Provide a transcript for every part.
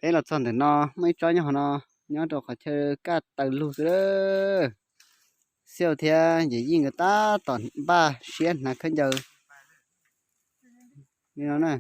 Peb los txog ntawm no muaj ib tsob nyob hauv no, nyob rau qhov chaw kaj taws lug xwb. Xiauj thiab Yawm Yij nkawd tab tom npaj siab hnav khaub ncaws li no na.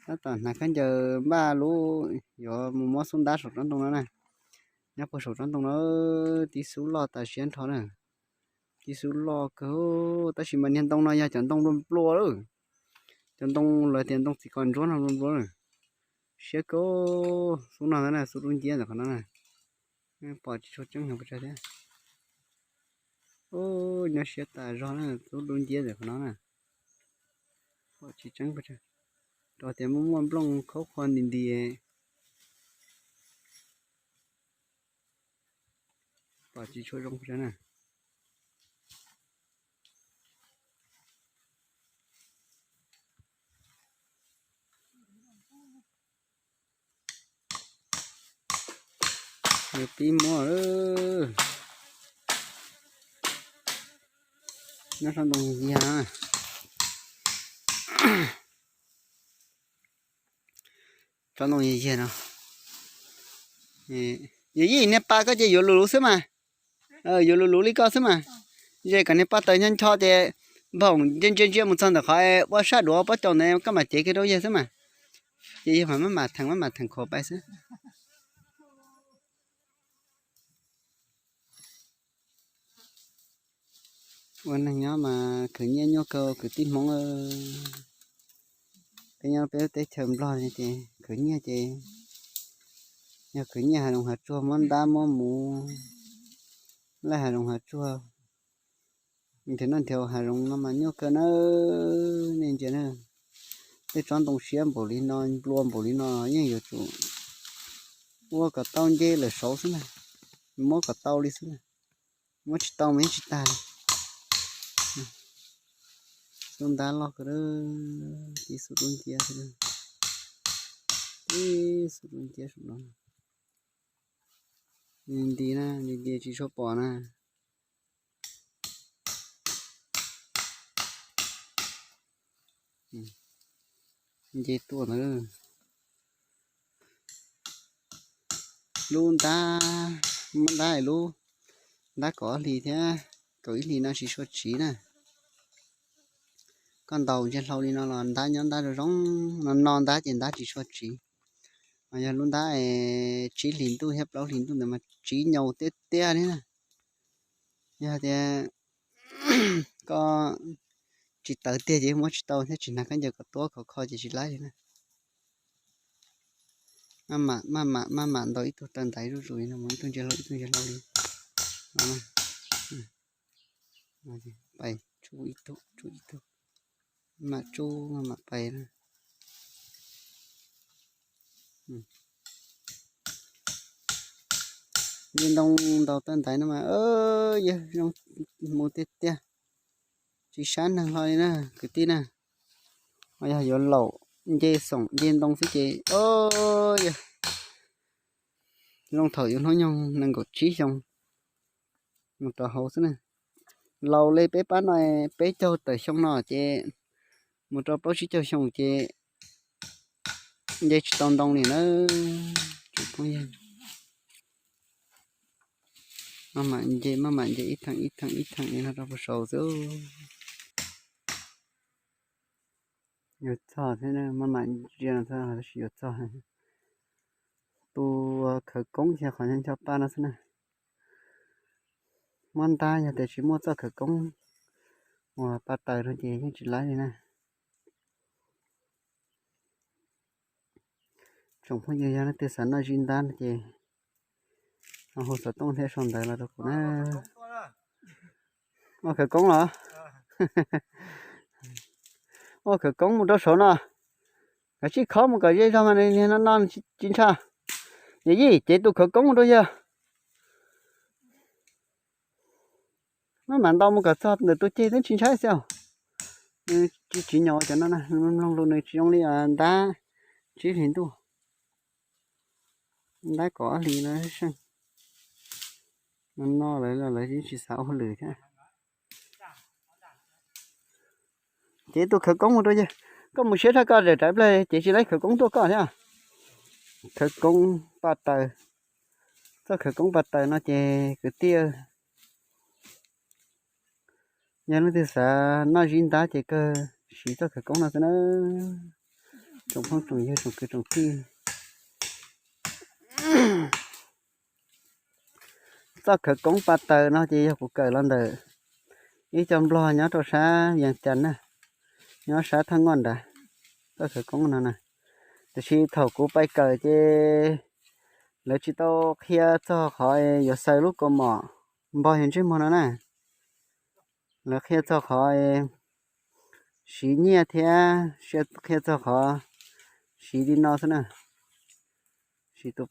Tab tom hnav khaub ncaws npaj lub yuav mus muab xub ntab saum tsob ntoo no na. Nyob puag saum tsob ntoo no, tib xub loj tas siab nrho na. Tib xub loj kawg, tab sis mas niag ntoo no yog cov ntoo nplua nplua lawm. Cov ntoo lawv tias ntoo txiv qos ntsuab no nplua nplua lawm. Siab kawg, xub no na, xub dub nciab ntawm qhov no na. Pom tsis tshua tseeb heev pes tsawg thiab. Nyob siab tas zog na, xub dub nciab ntawm qhov no na. Pom tsis tseeb pes tsawg, rau tias muaj muaj nplooj khaub qhua nti nti. Pom tsis tshua zoo pes tsawg na. Yuav pib muab lawm. Nyob tsob ntoo yig, tsob ntoo yig yig no. Yawm Yij, niag pas koj ces yuav luv luv xwb mas. Yuav luv luv li koj xwb mas. Ze kom niag pas taws ncho ncho ces nphoom ntsia ntsia ntsia mus txog ntawm qhov ua sab duav pob caus ntawd koj mam cev kiag rau yawg xwb mas. Ces yawg mam maj mam theem maj mam theem khuam pais xwb. Ua neeg nyob mas khwv nyiaj nyuaj kawg kwv tij Hmoob. Peb nyob peb lub teb chaws Nplog ces khwv nyiaj ces yog khwv nyiaj hav zoov hav tsuag, muab ntab muab muv, laij hav zoov hav tsuag, nrhiav noj nrhiav haus hav zoov no mas nyuaj kawg nawb. Nej ntsia na, tej tsob ntoo siab npaum li no, nplua npaum li no yeej yuav tsum ua kom tau nce lawm saud xwb na, muab kom tau li xwb na. Muab tsis tau mas yeej tsis tag li. Xub ntab loj kawg, tib xub dub nciab xwb, tib xub dub nciab saum no. Nti nti na, nti nti tsis tshua pom na. Nce tuaj ntawd. Lub ntab, muab ntab lub, ntab kaum ob hlis thiab kaum ib hlis no tsis tshua tsiv na. Koj ntaus ntsia hlau li no los ntab nyob ntab zoo zoo, no no ntab ces ntab tsis tshua tsiv. Mas yog lub ntab tsib hlis ntuj thiab plaub hlis ntuj ntawd mas tsiv nyaus tiag tiag li na. Yog tias koj tsis tawv tiag ces muab tsis tau thiab, tsis hnav khaub ncaws kom tuab khov kho ces tsis laib li na. Maj mam maj mam maj mam ntaus ib tug taw ntaiv zuj zus li no, mus ib tug ntsia hlau ib tug ntsia hlau li no. Pais tsub ib tug tsub ib tug, maj mam tsub maj mam pais na. Nce ntoo ntaus taw ntaiv no mas yawg zoo mus tiag tiag, tsis sab neeg hlo li na kwv tij na. Ho yog yuav laum nce xoom nce ntoo xwb ces yawg zoo thaum yus hnub nyoog nees nkaum tsib xyoo mus rau hauv xwb na. Laus li peb pab no peb caug tawm xyoo no ces mus rau plaub tsib caug xyoo ces nce tsis tau ntoo li na. Tsoom phooj ywg, maj mam nce maj mam nce ib theem ib theem ib theem li no rau puag saud xwb. Yuav txog thiab, maj mam ntsia no txog tab sis yuav txog. Tus khawv koob yog qhov ncho pa no xwb na. Muab ntab yog tias tsis muaj txoj khawv koob uas pa taws no ces yeej tsis laib li na. Tsoom phooj ywg, yog leej twg xav noj zib ntab no ces ho hu xov tooj thiab sau ntawv los rau kuv na. Ua khawv koob los? Ua khawv koob mus rau saud no. Kav tsij khob mus kom ze zog mas nws noj tsis ntshai. Yawm Yij, cev tus khawv koob mus rau yawg. Maj mam ntaus mus kom txog ntawm tus ceg twb tsis ntshai xwb. Tsis tsis nyaum cov no na, mloog lus nws tsis zoo li ntab tsib hlis ntuj, ntab kaum ob hlis no seej. No no lawv los lawv tsis xav ua hauj lwm thiab. Cev tus khawv koob mus rau yawg. Koj mus siab tshaj koj, tsam pliag cev tsis laib khawv koob tuaj koj thiab. khawv koob paj taws. Txoj khawv koob paj taws no ces kwv tij, yog leej twg xav noj zib ntab ces kawg siv txoj khawv koob no xwb na. Tsoom phooj tsoom ywg tsoom kwv tsoom tij, txoj khawv koob paj taws no ces yog kuv kawm los ntawm ib co nplog nyob rau sab Yees Cas na, nyob sab Thaj Ngoj nrad, txoj khawv koob no na. Tiam sis thaum kuv pais kawm ces lawv tsis tau qhia txog qhov yuav xaws lub kaus mom npog yus ntsej muag no na. Lawv qhia txog qhov siv nyiaj thiab qhia txog qhov siv li no xwb na, siv tus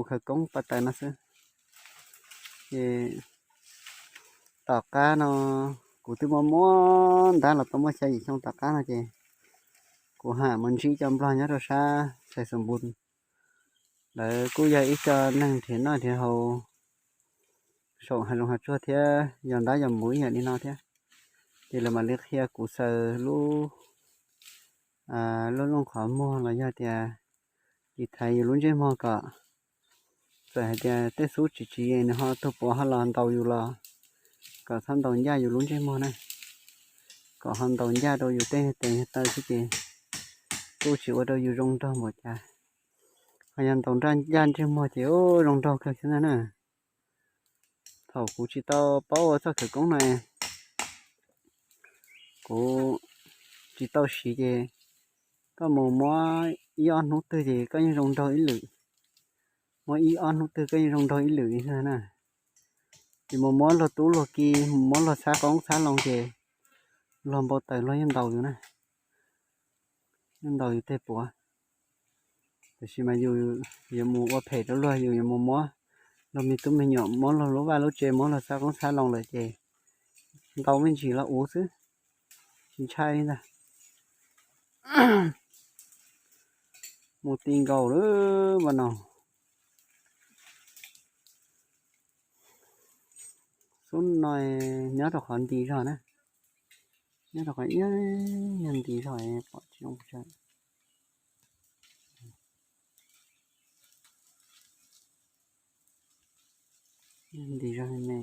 khawv koob paj taws no xwb. Ces tom qab no kuv twb muaj muab ntab los tau muaj xya yim xyoo tom qab no ces kuv ham mus ntsib cov nplog nyob rau sab Xais Xus Npus. Lawv kuj yog ib co neeg nrhiav noj nrhiav haus saum hav zoov hav tsuag thiab yog ntab yog mus ib yam li no thiab. Ces lawv mam li qhia kuv xaws lub, lub looj qhov muag los yog tias tiv thaiv yus lub ntsej muag kom txawm hais tias tej xub tsis tsiv nws ho tug puav ho los ntaus yus los kom txhob ntaus ncaj yus lub ntsej muag na, kom ho ntaus ncaj rau yus tej tes taw xwb ces kuj tsis ua rau yus zoo nraug npaum cas. Ho yog ntaus ncaj ntsej muag ces zoo nraug kawg thiab ntag na. Thaum kuv tsis tau paub ua txoj khawv koob no, kuv tsis tau siv ces koj mus muab ib ob hnub twg ces koj yeej zoo nraug ib lwm. Muab ib ob hnub twg koj yeej zoo nraug ib lwm li na. Ces mus muab luag tub luag ki, mus muab luag xab qoob xab loo ces luag npau taws luag yeej ntaus yus na, yeej ntaus yus tej puav. Tiam sis mas yus yuav mus ua phem rau luag, yus yuav mus muab luag me tub me nyuam, muab luag lub vaj lub tsev, muab luag xab qoob xab loo lawm ces ntaus me ntsis los uv xwb, tsis ntshai li ntag. Mus ti nkaus lawm mas no. Xub no nyob rau qhov nti zog na, nyob rau qhov ib yam nti zog pom tsis zoo pes tsawg. Nti zog me me.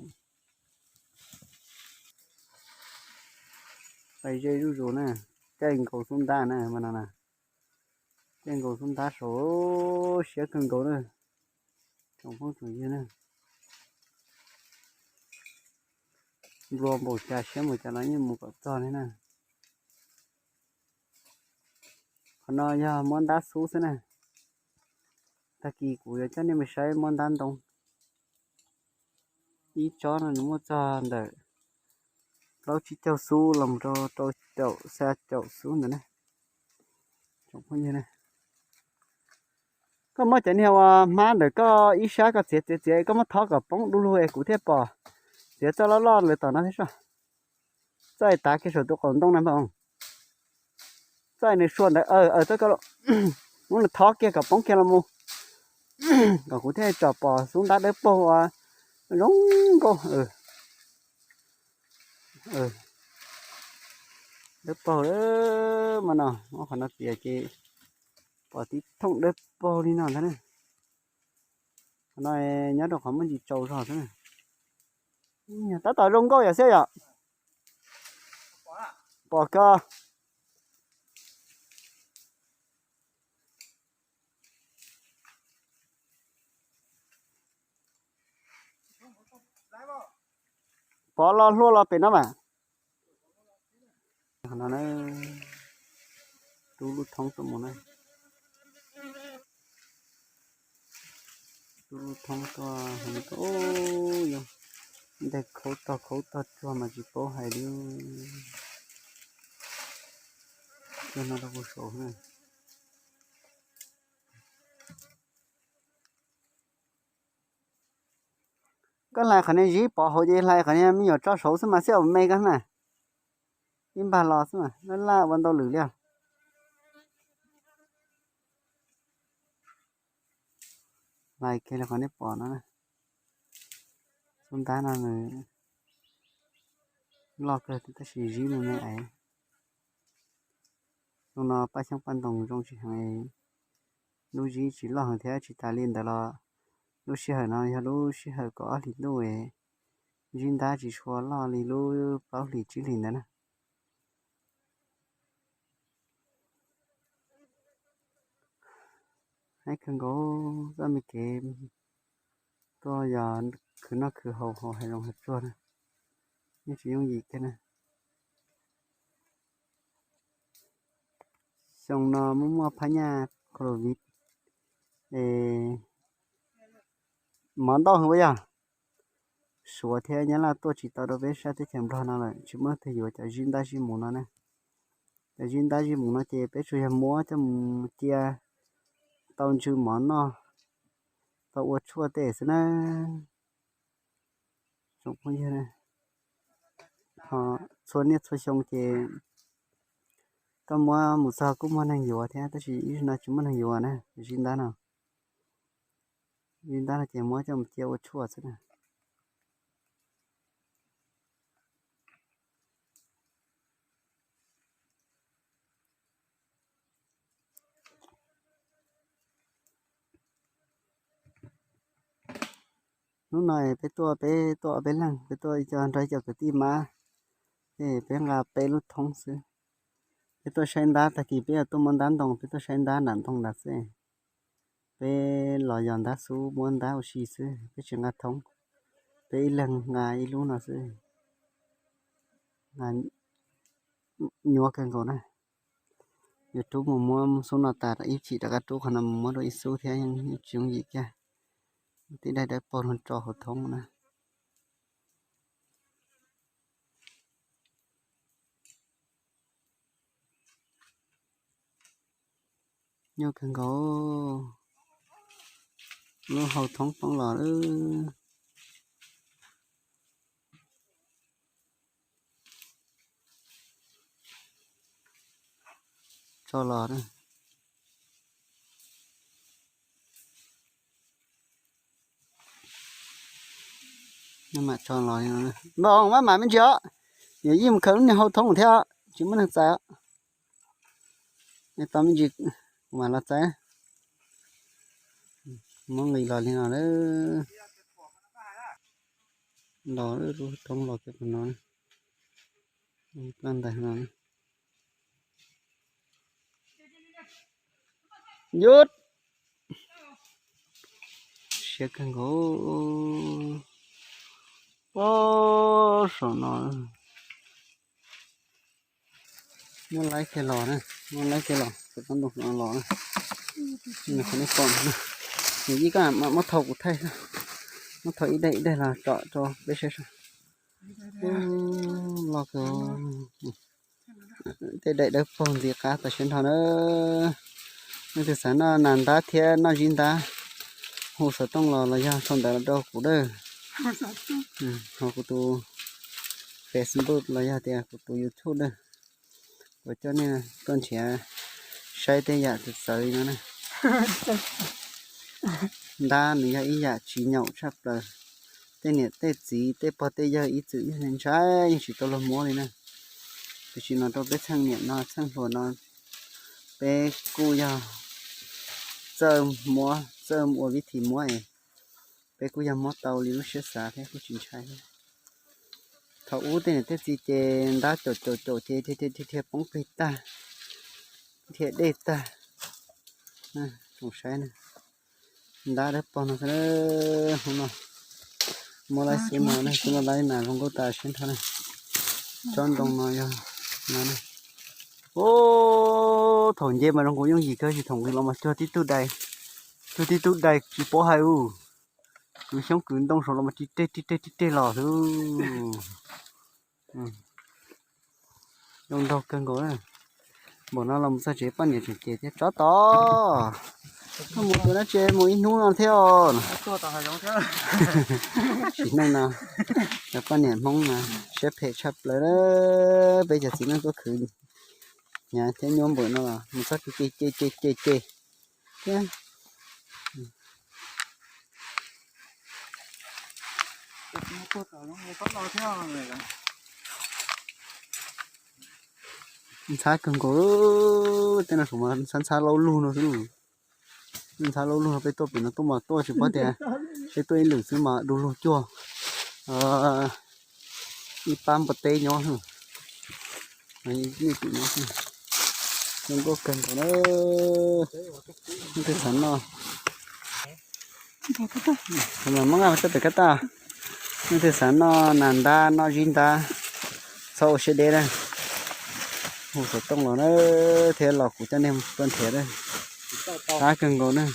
Pais ze zuj zus na, caij nkaus xub ntab na mas no na. Caij nkaus xub ntab saud siab kawg nkaus na. Tsoom phooj tsoom ywg na, nplua npaum cas siab npaum cas los yeej mus kom txog li na. Qhov no yog muab ntab xub xwb na. Tag kis kuv yuav coj nej mus saib muab ntab ntoo. Ib tsob no nws muaj txog ntawm plaub tsib caug xub los mus rau rau caum xya caum xub ntawd na. Koj muab cov niag uas hmab ntawm koj ib sab koj txiav txiav txiav koj muab thob kom poob du lug es kuv thiaj pom. Txiav txoj loj loj lawm tom no thiab soj. Txoj tav kiag saum tus qaum ntoo na npawg. Txoj nws sua ntawd, muab nws thob kiag kom poob kiag los mus, kom kuv thiaj tsom pom xub ntab dawb paug uas zoo nkauj. Dawb paug lawm mas no, muab qhov no txiav ces pom tib thooj dawb paug li no ntag na. Qhov no nyob rau qhov muaj ntsis tsaus zog xwb na. Tab tom zoo nkauj yom xwb yom. Pom koj. Pov los hlua los pem no mas. No na, rub lub thoob tuaj mus na. Rub lub thoob tuaj, yog ntej khaub tog khaub tog tsuag mas tsis paub hais li. Tsuag no rau kuv saud na. Koj hlais qhov niag zib pov hauv ces hlais qhov niag me nyuam tso saud xwb mas xij ua me koj na. Ib npag los xwb mas laj laj ua ntau lwm li os. Hlais kiag li qhov nej pom no na. Xub ntab no nws loj kawg tab sis zib me me es. Xyoo no paj xyoob paj ntoos zoo tsis heev es lub zib tsis loj heev thiab tsis tas li ntawd los lub sij hawm no yog lub sij hawm kaum ob hlis ntuj, zib ntab tsis tshua loj li lub plaub hlis tsib hlis ntawd na. Haib kawg nkaus, txoj me kev tuaj yog khwv noj khwv haus hauv hav zoov hav tsuag na, yeej tsis yooj yim kiag na. Xyoo no muaj muaj phab nyaj covid, mov ntau heev ua yog Suav thiab Nyab Laj tuaj tsis tau rau peb sab teb chaws Nplog no lawm, tsis muaj leej twg yuav cov zib ntab zib mus no na. Cov zib ntab zib mus no ces peb tsuas yog muab coj mus cia tau ntsw mov noj, tau ua tshuaj tej xwb na. Tsoom phooj ywg, ho txhua niaj txhua xyoo ces koj muab mus txog kuj muaj neeg yuav thiab, tab sis ib zaug no tsis muaj neeg yuav na, zib ntab no. Zib ntab no ces muab coj mus cia ua tshuaj xwb na. Hnub no peb tuaj, peb tuaj ob peb leeg, peb tuaj ib co nrog ib co kwv tij mab, peb nqa peb lub thoob xwb. Peb tuaj saib ntab, tag kis peb yuav tuaj muab ntab ntoo, peb tuaj saib ntab nram ntoo ntawd xwb. Peb los yos ntab xub muab ntab ua si xwb, peb tsis nqa thoob, peb ib leeg nqa ib lub no xwb. Nyuaj kawg nkaus na. Yuav rub mus muab xub no tas ib chim rov qab rub qhov no mus muab dua ib xub thiab yeej tsis yooj yim kiag. Tib daim dawb paug no tso hauv thoob na. Nyuaj kawg nkaus, lub hau thoob poob los. Tso los, mam tso los. Npam, maj mam me ntsis os, yuav yij mus khaws lub niag hau thoob thiab, tsis muaj neeg txais os. Tau me ntsis, kuv mam los txais. Muab nqis los li no lawm. Los lub thoob los kiag qhov no, plaj ntais no. Yut, siab kawg nkaus. Pob saum no muab laib kiag los na, muab laib kiag los, saum tsob ntoo no los na. Qhov nej pom no, nws ib koj mam muab thau kuv thaij, muab thau ib daim ib daim los tsom rau peb saib. Loj kawg. Tej daim dawb paug ntxiv qab tas siab nrho na. Leej twg xav noj nas ntab thiab noj zib ntab, hu xov tooj los los yog sau ntawv los rau kuv dawb. Ho kuv tus Facebook los yog tias kuv tus YouTube dawb, kuv coj nej tuaj nrhiav saib tej yam txawv txawv li no na. Ntab nws yog ib yam tsis nyaum tshaj plaws. Tej niam tej txiv tej pog tej yawg ib txwm yeej ntshai yeej tsis tau luag muab li na. Tiam sis no rau peb txheej niam no txheej hluas no, peb kuj yog txawj muab txawj ua vib thim muab es, peb kuj yog muab tau li lub siab xav thiab kuj tsis ntshai. Thaum ub tej niam tej txiv ces ntab caum caum caum ces dhia dhia poob plig tag, dhia dej tag. Tsoom saib na, ntab dawb paug no xwb. Hnub no muab laib xwb no, xwb no laib mas zoo nkauj tas siab nrho na. Tsob ntoo no yog no na. Ub, thaum nce mas zoo nkaus yooj yim kawg, tsis thaum nqis los mas cuag tib tug dais, cuag tib tug dais tsis paub hais ub. Kwv xyoob kwv ntoo saud los mas ri reg ri reg ri reg los xwb. Zoo nraug kawg nkaus. Npaum no los mus txog tsev poj niam tseem cem thiab, tsov tom. Koj mus tus dab tsi mus ib hnub no thiab os. Sim neej no cov poj niam Hmoob mas siab phem tshaj plaws. Peb cov txiv neej tuaj khwv hnyav thiab nyuaj npaum no los mus txog ces ces ces ces ces thiab. Ntxhab kawg nkaus, tej no saum mas ntxhab ntxhab laub lug no xwb. Ntxhab lub lug peb tuaj pem no tuaj mas tuaj tsis paub tias peb tuaj ib lwm xwb mas du lug cuag ib pab npua teb nyob. Tus no zoo nkauj kawg nkaus na. Leej twg xav noj, Hmoob nqa tuaj pem kab tag. Leej twg xav noj nas ntab noj zib ntab, txhob ua siab deb na. Hu xov tooj los na, thiab los kuv coj nej tuaj nrhiav na. Qab kawg nkaus na.